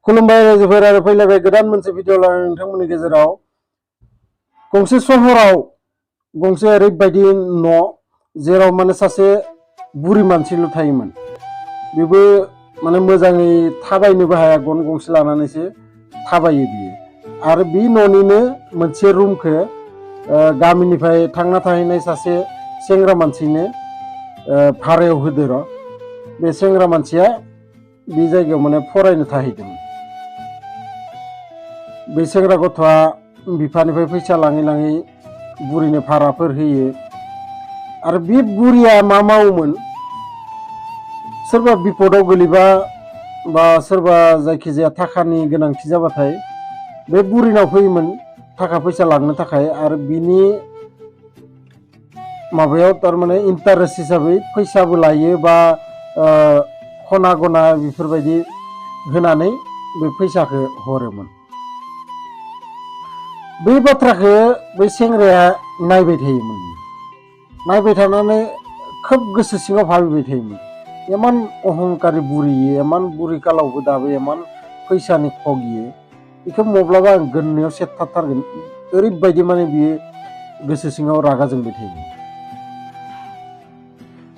खुलुमबाय रायजोफोर आरो फैलायबाय गोदान मोनसे भिडिअ लानानै नोंथांमोननि गेजेराव गंसे सहराव गंसे ओरैबायदि न' जेराव माने सासे बुरि मानसिल' थायोमोन। बेबो माने मोजाङै थाबायनोबो हाया, गन गंसे लानानैसो थाबायो बियो। आरो बे न'निनो मोनसे रुमखौ गामिनिफ्राय थांना थाहैनाय सासे सेंग्रा मानसिनो भारायाव होदो र'। बे सेंग्रा मानसिया बे जायगायाव माने फरायनो थाहैदोंमोन। बे सेंग्रा गथ'आ बिफानिफ्राय फैसा लाङै लाङै बुरिनो भाराफोर होयो। आरो बे बुरिया मा मावोमोन, सोरबा बिपदाव गोलैबा बा सोरबा जायखिजाया थाखानि गोनांथि जाबाथाय बे बुरिनाव फैयोमोन थाखा फैसा लांनो थाखाय। आरो बिनि माबायाव थारमाने इन्टारेस्ट हिसाबै फैसाबो लायो बा खना गना बेफोरबायदि होनानै बे फैसाखौ हरोमोन। बे बाथ्राखौ बै सेंग्राया नायबाय थायोमोन। नायबाय थानानै खोब गोसो सिङाव भाबिबाय थायोमोन, इमान अहंकारि बुरि, इमान बुरि कालावबो दाबो इमान फैसानि खगियो, बेखौ माब्लाबा आं गोन्नायाव सेथ्थाथारगोन, ओरैबायदि माने बियो गोसो सिङाव रागा जोंबाय थायोमोन।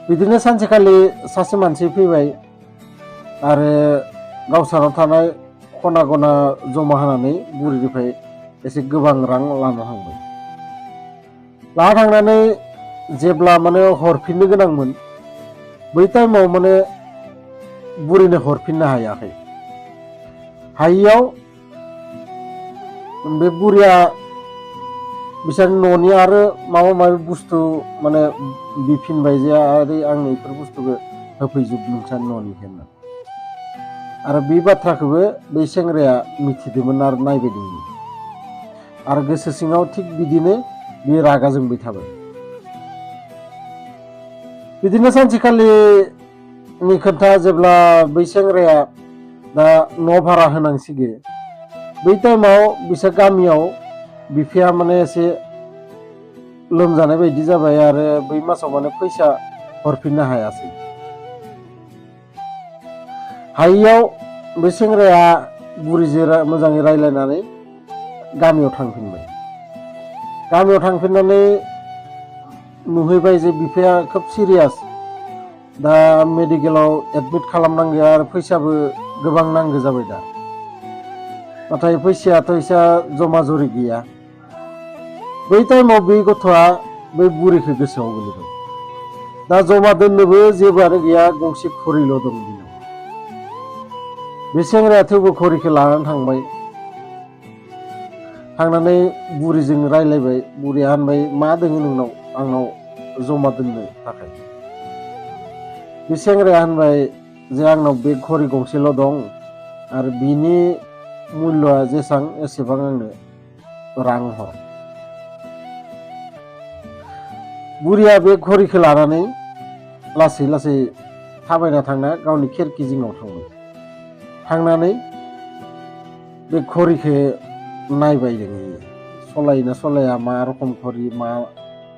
बिदिनो सानसेखालि सासे मानसि फैबाय आरो गावसानाव थानाय खना गना जमा होनानै बुरिनिफ्राय एसे गोबां रां लाना थांबाय। लाना थांनानै जेब्ला माने हरफिननो गोनांमोन, बै टाइमाव माने बुरिनो हरफिननो हायाखै। हायियाव बे बुरिया बिसोरनि न'नि आरो माबा माबि बुस्थु माने बिफिनबाय जे आरो आं बेफोर बुस्थुखौ होफैजोब नोंसानि न'निखौ होनना। आरो बे बाथ्राखौबो बै सेंग्राया मिथिदोंमोन आरो नायबायदोंमोन। आरो गोसो सिङाव थिग बिदिनो बे रागा जोंबाय थाबाय। बिदिनो सानसेखालिनि खोथा, जेब्ला बै सेंग्राया दा न' भारा होनांसिगो, बै टाइमाव बिसोर गामियाव बिफाया माने एसे लोमजानाय बायदि जाबाय आरो बै मासाव माने फैसा हरफिननो हायासै। हायियाव बे सेंग्राया बुरिजों मोजाङै रायज्लायनानै गामियाव थांफिनबाय। गामियाव थांफिननानै नुहैबाय जे बिफाया खोब सिरियास, दा मेडिकेलाव एडमिट खालामनांगौ आरो फैसाबो गोबां नांगौ जाबाय दा। नाथाय फैसायाथ' एसे जमा जरि गैया। बै टाइमाव बे गथ'आ बै बुरिखौ गोसोआव गोलैबाय। दा जमा दोननोबो जेबोआनो गैया, गंसे घरिल' दं बिनाव। बे सेंग्राया थेवबो घरिखौ लानानै थांबाय। थांनानै बुरिजों रायज्लायबाय। बुरिया होनबाय, मा दोङो नोंनाव आंनाव जमा दोननो थाखाय? बे सेंग्राया होनबाय जे आंनाव बे घरि गंसेल' दं आरो बिनि मुल्यआ जेसां एसेबां आंनो रां हर। बुरिया बे घरिखौ लानानै लासै लासै थाबायना थांना गावनि खिरखि जिङाव थांबाय। थांनानै बे घरिखौ नायबाय दोङो, सलायोना सलाया, मा रखम घरि, मा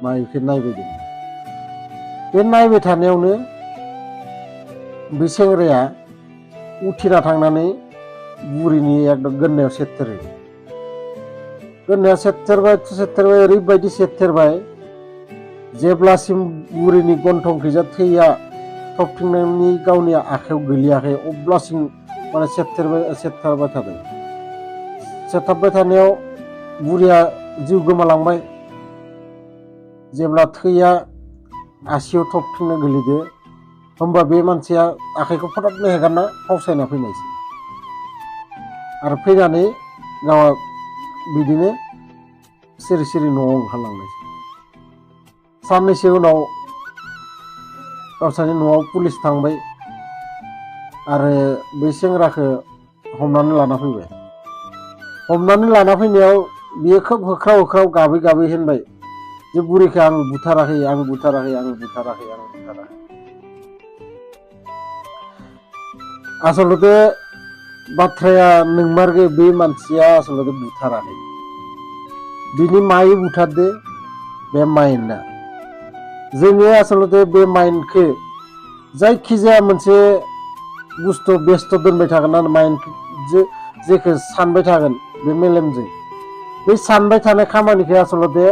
बेखौ नायबाय दोङो। बे नायबाय थानायावनो बे सेंग्राया उथिना थांनानै बुरिनि एकदम गोन्नायाव सेथ्थेरो। गोन्नायाव सेथ्थेरबाय ओरैबायदि सेथ्थेरबाय, जेब्लासिम बुरिनि गन्थंखैजा थैया थबथिंनायनि गावनि आखायाव गोलैयाखै अब्लासिम माने सेथ्थारबाय थादों। सेथ्थाबबाय थानायाव बुरिया जिउ गोमालांबाय। जेब्ला थैया आसियाव थबथिंनो गोलैदो, होमबा बे मानसिया आखाइखौ फटाकनो हेगारना फावसायना फैनायसै। आरो फैनानै गावहा बिदिनो सिरि सिरि न'आव ओंखारलांनायसै। साननैसो उनाव गावसानि न'आव पुलिस थांबाय आरो बै सेंग्राखौ हमनानै लाना फैबाय। हमनानै लाना फैनायाव बियो खोब होख्राव होख्राव गाबै गाबै होनबाय जे बुरिखौ आं बुथाराखै, आं बुथाराखै, आं बुथाराखै, आं बुथाराखै। आसलते बाथ्राया नोंमारगौ, बे मानसिया आसलते बुथाराखै। बिनि मायै बुथारदो, बे माइन्डआ। जोङो आसलते बे माइन्डखौ जायखिजाया मोनसे बुस्थु बेस्थ' दोनबाय थागोन आरो माइन्डखौ जेखौ सानबाय थागोन बे मेलेमजों बे सानबाय थानाय खामानिखौ आसलते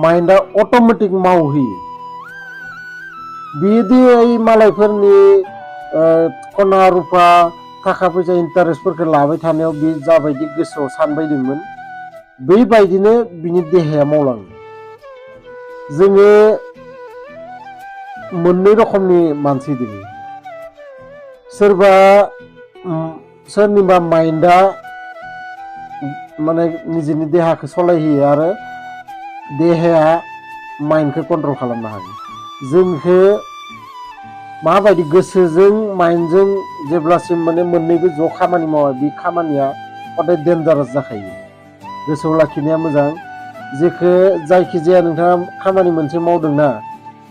माइन्डआ अट'मेटिक मावहोयो बिदि ओइ मालायफोरनि खना रुफा थाखा फैसा इन्टारेस्टफोरखौ लाबाय थानायाव बे जाबायदि गोसोआव सानबायदोंमोन बेबायदिनो बिनि देहाया मावलाङो जोङो मोननै रोखोमनि मानसि दङ सोरनिबा माइन्डआ माने निजेनि देहाखौ सालायहोयो आरो देहाया माइन्डखौ कन्ट्रल खालामनो हायो जोंखौ माबायदि गोसोजों माइन्डजों जेब्लासिम माने मोननैबो ज' खामानि मावा बे खामानिया हदाय डेन्जारास जाखायो गोसोआव लाखिनाया मोजां जेखौ जायखिजाया नोंथाङा खामानि मोनसे मावदोंना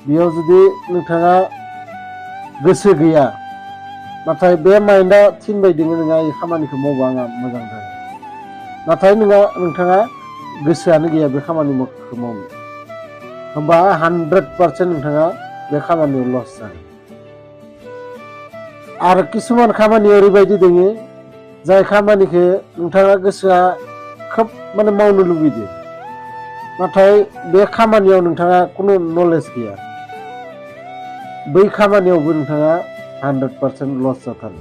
बेयाव जुदि नोंथाङा गोसो गैया नाथाय बे माइन्डआ थिनबाय दङ नोंहा बे खामानिखौ मावबा आंहा मोजां जागोन नाथाय नोंथाङा गोसोआनो गैया बे खामानिखौ मावनो होमबा 100% नोंथाङा बे खामानियाव लस जागोन आरो किसुमान खामानि ओरैबायदि दोङो जाय खामानिखौ नोंथाङा गोसोआ खोब माने मावनो लुबैदों नाथाय बे खामानियाव नोंथाङा खुनु नलेज गैया बै खामानियावबो नोंथाङा 100% लस जाथारो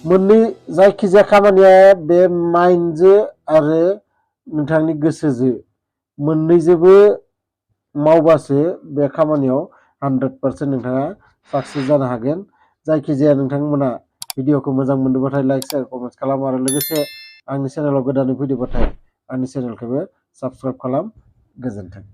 मोननै जायखिजाया खामानिया बे माइन्डजों आरो नोंथांनि गोसोजों मोननैजोंबो मावबासो बे खामानियाव 100% नोंथाङा साक्सेस जानो हागोन जायखिजाया नोंथांमोना भिडिअखौ मोजां मोनदोंबाथाय लाइक शेयार कमेन्ट खालाम आरो लोगोसे आंनि चेनेलाव गोदानै फैदोंबाथाय आंनि चेनेलखौबो साबस्क्राइब खालाम गोजोन्थों।